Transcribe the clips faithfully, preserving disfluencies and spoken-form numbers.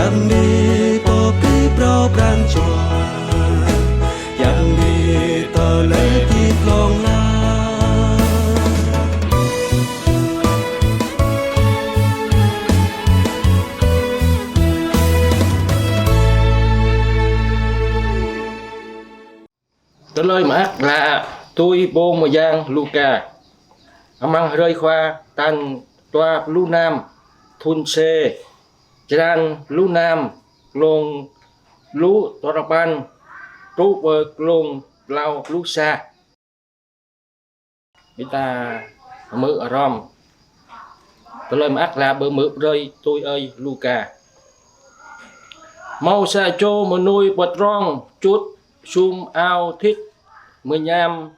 Yang ni pơpĭ phrâo pran jua, yang ni tơlơi hơdip hlŏng lar. Tơlơi Mơak Klă tui Pô Mơyang Luka. Amăng hrơi Khua tal dua pluh năm, thun C, črăn pluh năm, glông pluh duapăn truh pơ glông klâo pluh sa. Ƀing ta hmư̆ hrŏm Tơlơi Mơak Klă pơhmư̆ brơi tui ơi Luka. Hmâo sa čô mơnuih pơdrong čut sum ao thit mơñam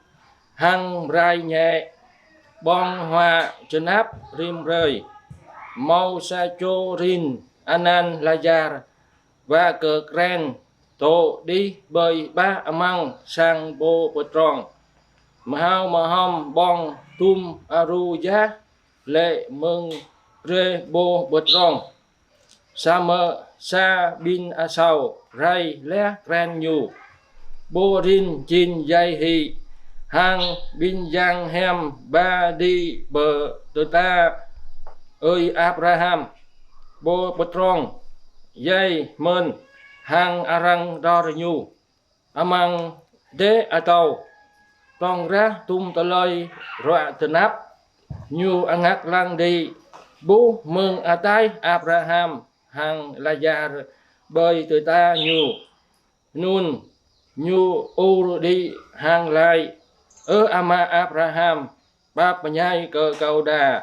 hăng mrai ñĕ, ƀơ̆ng huă tơnap rĭm hrơi. Hmâo sa čô rin anăn Lazar, wa kơ kren, dô̆ đih ƀơi bah amăng sang pô pơdrong. Mơhao mơhom ƀơ̆ng dum aru yah lê̆ mơ̆ng brơi pô pơdrong. Samơ̆ sa ƀing asâo rai leh kren ñu. Pô rin jing djai hĭ, hăng ƀing yang hiam ba đĭ pơ tơda ơi Abraham. Pô pơdrong djai mơ̆n hăng arăng dor ñu. Amăng dêh atâo, tŏng krah dum tơlơi ruă tơnap, ñu angak lăng đĭ ƀuh mơ̆ng ataih Abraham hăng Lazar ƀơi tơda ñu. Anŭn ñu ur đĭ hăng laĭ: Ơ ama Abraham, pap mơñai kơ kâo đa,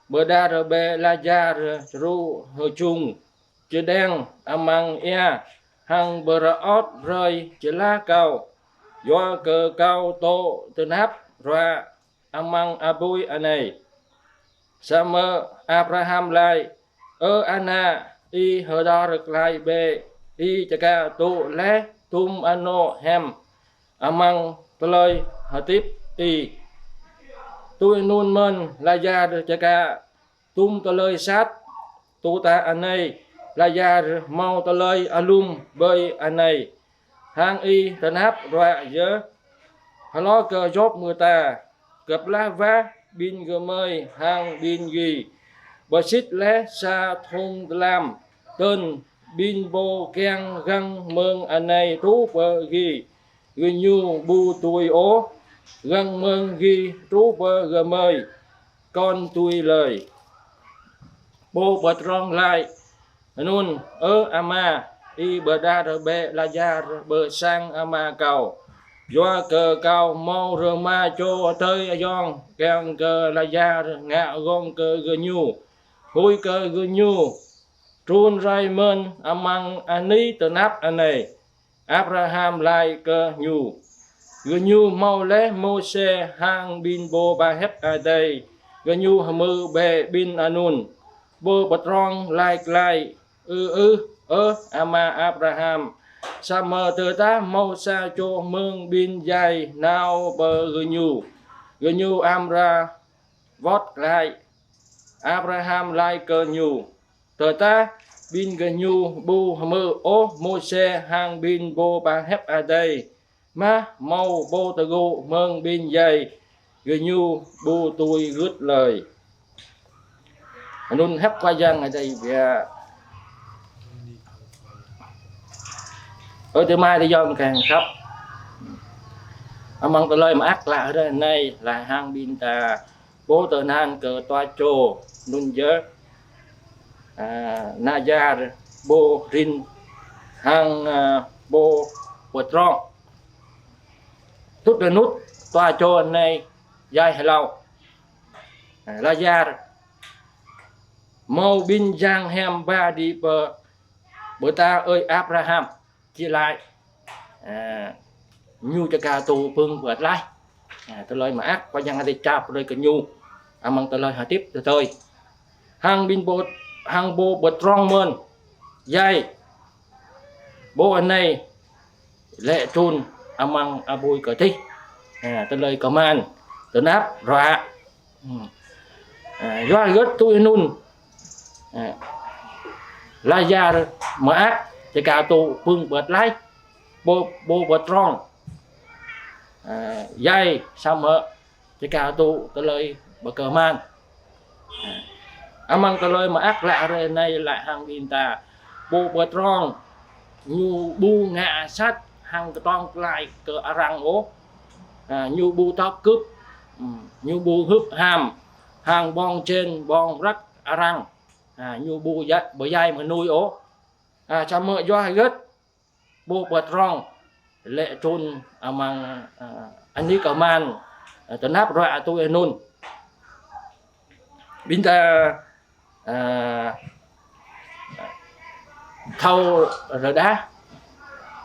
pơđar bĕ Lazar truh hơjung čơđeng amăng ia, hăng pơrơot brơi jơlah kâo, yua kơ kâo dô̆ tơnap ruă amăng apui anai. Samơ̆ Abraham laĭ: Ơ ană, ih hơdơr glaĭ bĕ, ih čơkă dô̆ leh dum anŏ hiam amăng tơlơi hơdip ih. Tui anŭn mơ̆n Lazar čơkă dum tơlơi sat. Tơdah anai, Lazar hmâo tơlơi alum ƀơi anai, hăng ih tơnap ruă yơh. Hlâo kơ djŏp mơta, kơplah wah ƀing gơmơi hăng ƀing gih, pơsit leh sa thŭng dơlăm, tơl ƀing pô kiăng gơ̆ng mơ̆ng anai truh pơ gih, gơñu ƀu dưi ôh; gơ̆ng mơ̆ng gih truh pơ gơmơi, kŏn dưi lơi. Pô pơdrong laĭ anŭn: Ơ ama, ih pơđar bĕ Lazar pơ sang ama kâo, yua kơ kâo hmâo rơma čô adơi ayŏng, kiăng kơ Lazar ngă gơ̆ng kơ gơñu, huĭ kơ gơñu trŭn rai mơ̆n amăng anih tơnap anai. Abraham laĭ kơ ñu: Gơñu hmâo leh Môsê hăng ƀing pô pơhiăp Adai, gơñu hmư̆ bĕ ƀing anŭn. Pô pơdrong laĭ glaĭ: Ư ưh, ơ ama Abraham, samơ̆ tơdah hmâo sa čô mơ̆ng ƀing djai nao pơ gơñu, gơñu amra wơ̆t glaĭ. Abraham laĭ kơ ñu: Tơdah ƀing gơñu ƀu hmư̆ ôh Môsê hăng ƀing pô pơhiăp Adai, mah hmâo pô tơgŭ mơ̆ng ƀing djai, gơñu ƀu dưi gưt lơi. Anŭn hiăp Khua Yang Adai biă. Ơ adơi amai adơi ayŏng kiăng khăp, amăng Tơlơi Mơak Klă hrơi anai laĭ hăng ƀing ta pô tơnăn kơ dua čô, anŭn yơh, a, Lazar, pô rin, hăng, a, pô pơdrong. Tŭt rơnŭt dua čô anai djai hlâo. A, Lazar hmâo ƀing yang hiam ba đĭ pơ, pơ tơda ơi Abraham. Či laĭ, a, ñu čơkă dô̆ pơ̆ng pơtlaih. A, Tơlơi Mơak Khua Yang Adai čap brơi kơ ñu amăng tơlơi hơdip tơdơi. Hăng ƀing pô, hăng pô pơdrong mơ̆n djai, pô anai lê̆ trŭn amăng apui kơdih. A, tơlơi kơman tơnap ruă. Hmm. A, yua hơget tui anŭn? A, Lazar mơak, čơkă tŭ pưng pơtlaih, pô, pô pơdrŏng. Ơ, djai samơ̆ čơkă tŭ tơlơi pơkơhman. Amăng tơlơi mơak klă hrơi anai laĭ hăng ƀing ta, pô pơdrŏng ñu ƀu ngă sat hăng kơtong klai kơ arăng ôh. Ơ, ñu ƀu tŏp kưp, ưm, ñu ƀu hưp ham hăng ƀong čen ƀong prăk arăng. Ơ, ñu ƀu djai, ƀu djai mơnuih ôh. Ơ, samơ̆ yua hơget pô pơdrŏng lĕ trŭn amăng, ơ, anih kơhman, ơ, tơnap ruă tui anŭn. Ƀing ta, ơ, thâo rơđah,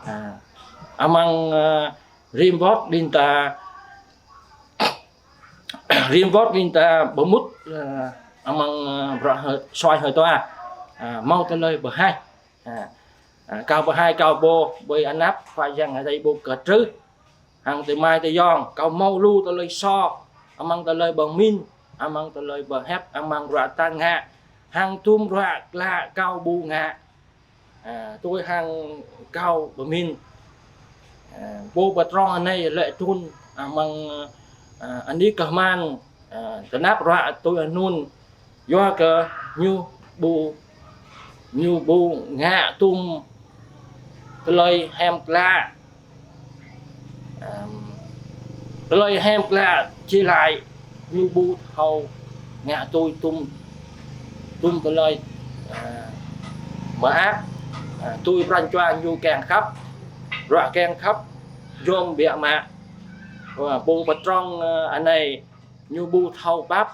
ơ, amăng, ơ, rĭm wơ̆t ƀing ta, rĭm wơ̆t ƀing ta pơmŭt, ơ, amăng, ơ, bruă hơi, suaih hơi toa, ơ, hmâo tơlơi pơhaih. Ơ, ơ, kâo pơhaih kâo pô ƀơi anăp Khua Yang Adai ƀu kơtrưh. Hăng tơmai tơyŏng, kâo hmâo lu tơlơi soh amăng tơlơi pơmĭn, amăng tơlơi pơhiăp, amăng bruă ta ngă, hăng tum bruă klă kâo ƀu ngă. Ơ, tui hăng kâo pơmĭn. Ơ, pô pơdrŏng anai lĕ trŭn amăng, ơ, anih kơhman, ơ, tơnap ruă tui anŭn, yua kơ ñu ƀu, ñu ƀu ngă tum tơlơi hiam klă. Ơ, tơlơi hiam klă či laĭ ñu ƀu thâo ngă tui tum, tum tơlơi, ơ, mơak, ơ, tui pran jua ñu kiăng khăp, ruă kiăng khăp, yom biă mă. Ơ, pô pơdrŏng, ơ, anai ñu ƀu thâo pap,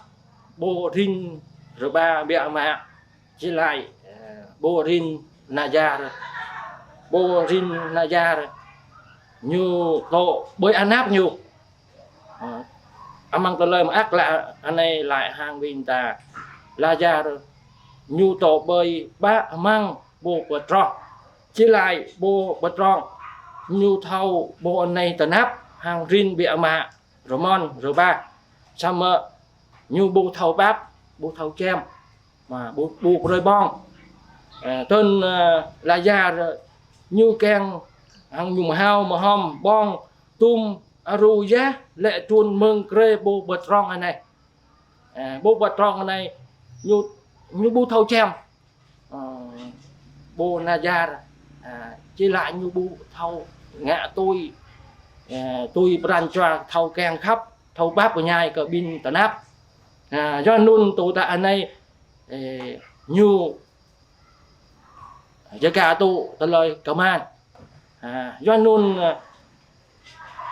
pô rin rơpa biă mă, či laĭ, ơ, pô rin Lazar, pô rin Lazar ñu tŏ ƀơi anăp ñu. Ơ, amăng tơlơi mơak klă anai laĭ hăng ƀing ta, Lazar ñu tŏ ƀơi ƀă amăng pô pơdrŏng. Či laĭ pô pơdrŏng ñu thâo pô anai tơnap hăng rin biă mă, rơmon rơpa. Samơ̆ ñu ƀu thâo pap, ƀu thâo čem, mă ƀu, ƀu brơi ƀong. Ơ, tơl, ơ, Lazar ñu kiăng hăng ñu mơhao mơhom ƀong tum aru yah lĕ trŭn mơ̆ng grê pô pơdrŏng anai. Ơ, pô pơdrŏng anai ñu, ñu ƀu thâo čem. Ơ, pô Lazar, ơ, či laĭ ñu ƀu thâo ngă tui, ơ, tui pran jua thâo kiăng khăp, thâo pap pơñai kơ ƀing tơnap. Ơ, yua anŭn tơl ta anai, ơ, ñu čơkă tŭ tơlơi kơhman. Ơ, yua anŭn, ơ,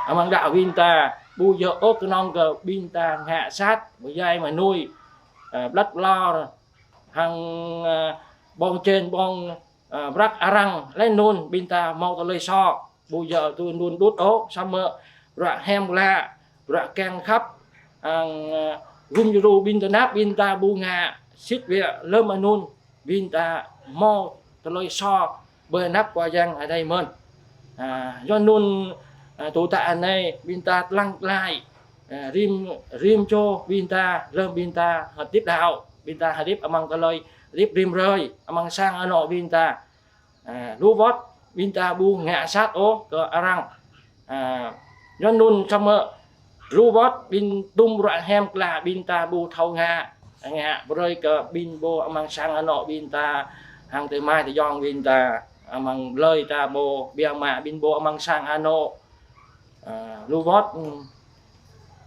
amăng đah ƀing ta, ƀu djơ̆ ôh kơnơ̆ng kơ ƀing ta ngă sat, ƀu djai mơnuih, ơ, blăt blor, hăng, ơ, ƀong čen ƀong, ơ, prăk arăng, laih anŭn ƀing ta hmâo tơlơi soh, ƀu djơ̆ tui anŭn đôč ôh, samơ̆ bruă hiam klă, bruă kiăng khăp, hăng, ơ, gum djru ƀing tơnap ƀing ta ƀu ngă, sĭt biă lơ̆m anŭn ƀing ta hmâo tơlơi soh ƀơi anăp Khua Yang Adai mơ̆n. Ơ, yua anŭn, ơ, tơl ta anai ƀing ta lăng glaĭ, ơ, rĭm, rĭm čô ƀing ta, lơ̆m ƀing ta hơdip đaŏ, ƀing ta hơdip amăng tơlơi hơdip rĭm hrơi, amăng sang anŏ ƀing ta. Ơ, lu wơ̆t ƀing ta ƀu ngă sat ôh kơ arăng. Ơ, yua anŭn samơ̆ lu wơ̆t ƀing tum bruă hiam klă ƀing ta ƀu thâo ngă, ngă brơi kơ ƀing pô amăng sang anŏ ƀing ta, hăng tơmai tơyŏng ƀing ta, amăng plơi ta pô, biă mă ƀing pô amăng sang anŏ. Ơ, lu wơ̆t,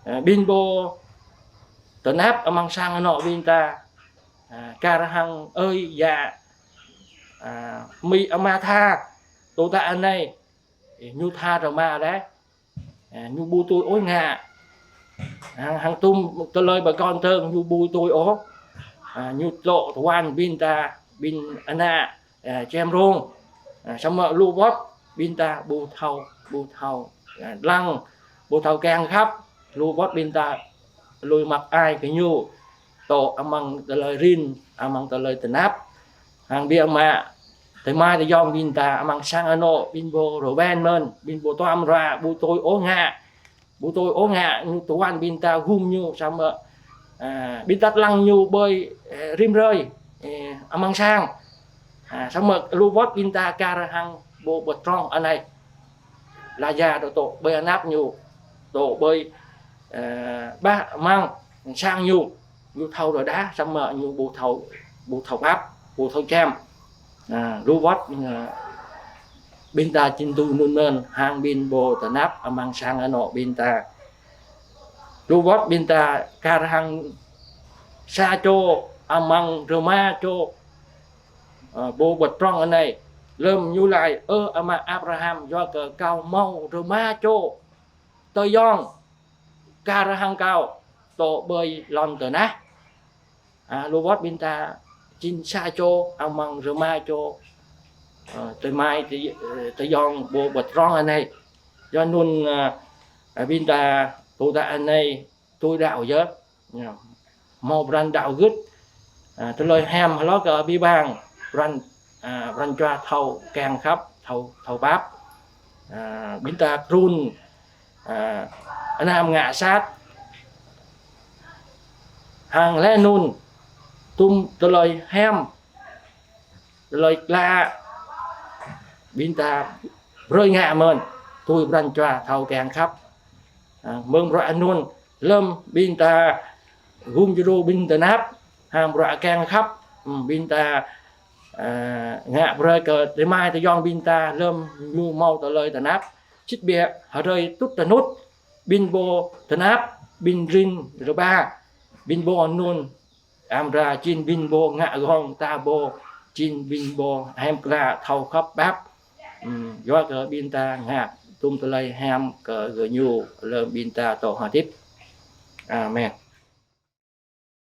ơ, ƀing pô tơnap amăng sang anŏ ƀing ta, ơ, kar hăng ơi yă, ơ, amĭ ama tha, tơl ta anai, ơ, ñu tha rơma laih, ơ, ñu ƀu tui ôh ngă. Hăng, hăng tum tơlơi pơkŏn tơ̆ng ñu ƀu tui ôh. Ơ, ñu tlŏ tơwan ƀing ta, ƀing ană, ơ, čem rông. Ơ, samơ̆ lu wơ̆t ƀing ta ƀu thâo, ƀu thâo, ơ, lăng, ƀu thâo kiăng khăp, lu wơ̆t ƀing ta lui măk ai kơ ñu, tŏ amăng tơlơi rin, amăng tơlơi tơnap. Hăng biă mă, tơmai tơyŏng ƀing ta, amăng sang anŏ, ƀing pô rơwen mơ̆n, ƀing pô tuăm rua, ƀu tui ôh ngă, ƀu tui ôh ngă, ñu tơwan ƀing ta gum ñu samơ̆, ơ, ƀing ta lăng ñu ƀơi, ơ, rĭm hrơi, ơ, amăng sang. Samơ̆ lu wơ̆t ƀing ta kar hăng pô pơtrŏng anai. Lazar dŏ tŏ ƀơi anăp ñu, dŏ ƀơi, ơ, bah amăng sang ñu, ñu thâo rơđah, samơ̆ ñu ƀu thâo, ƀu thâo pap, ƀu thâo čem. Lu wơ̆t, ơ, ƀing ta jing tui anŭn mơ̆n hăng ƀing pô tơnap amăng sang anŏ ƀing ta. Lu wơ̆t ƀing ta kar hăng sa čô amăng rơma čô, ơ, pô pơtrŏng anai. Lơm ñu laĭ: Ơ ama Abraham, yua kơ kâo hmâo rơma čô tơyŏng kar hăng kâo dŏ ƀơi lŏn tơnah. Lu wơ̆t ƀing ta jing sa čô amăng rơma čô, ơ, tơmai tơ-, ơ, tơyŏng pô pơtrŏng anai. Yua anŭn, ơ, ƀing ta tơdah anai tui đaŏ yơh, hmâo pran đaŏ gưt, ơ, tơlơi hiam hlâo kơ abih bang pran, ơ, pran jua thâo kiăng khăp, thâo, thâo pap. Ơ, ƀing ta trŭn, ơ, anăm ngă sat. Hăng laih anŭn tum tơlơi hiam, tơlơi klă ƀing ta brơi ngă mơ̆n tui pran jua thâo kiăng khăp. Ơ, mơ̆ng bruă anŭn lơm ƀing ta gum djru ƀing tơnap hăng bruă kiăng khăp, ơ, ƀing ta, ơ, ngă brơi kơ tơmai tơyŏng ƀing ta lơm ñu hmâo tơlơi tơnap. Sĭt biă hrơi tŭt tơnŭt, ƀing pô tơnap, ƀing rin rơba, ƀing pô anŭn amra jing ƀing pô ngă gơ̆ng ta pô, jing ƀing pô hiam klă thâo khăp pap. Yua kơ ƀing ta ngă tum tơlơi hiam kơ gơñu lơm ƀing ta dŏ hơdip. Amen.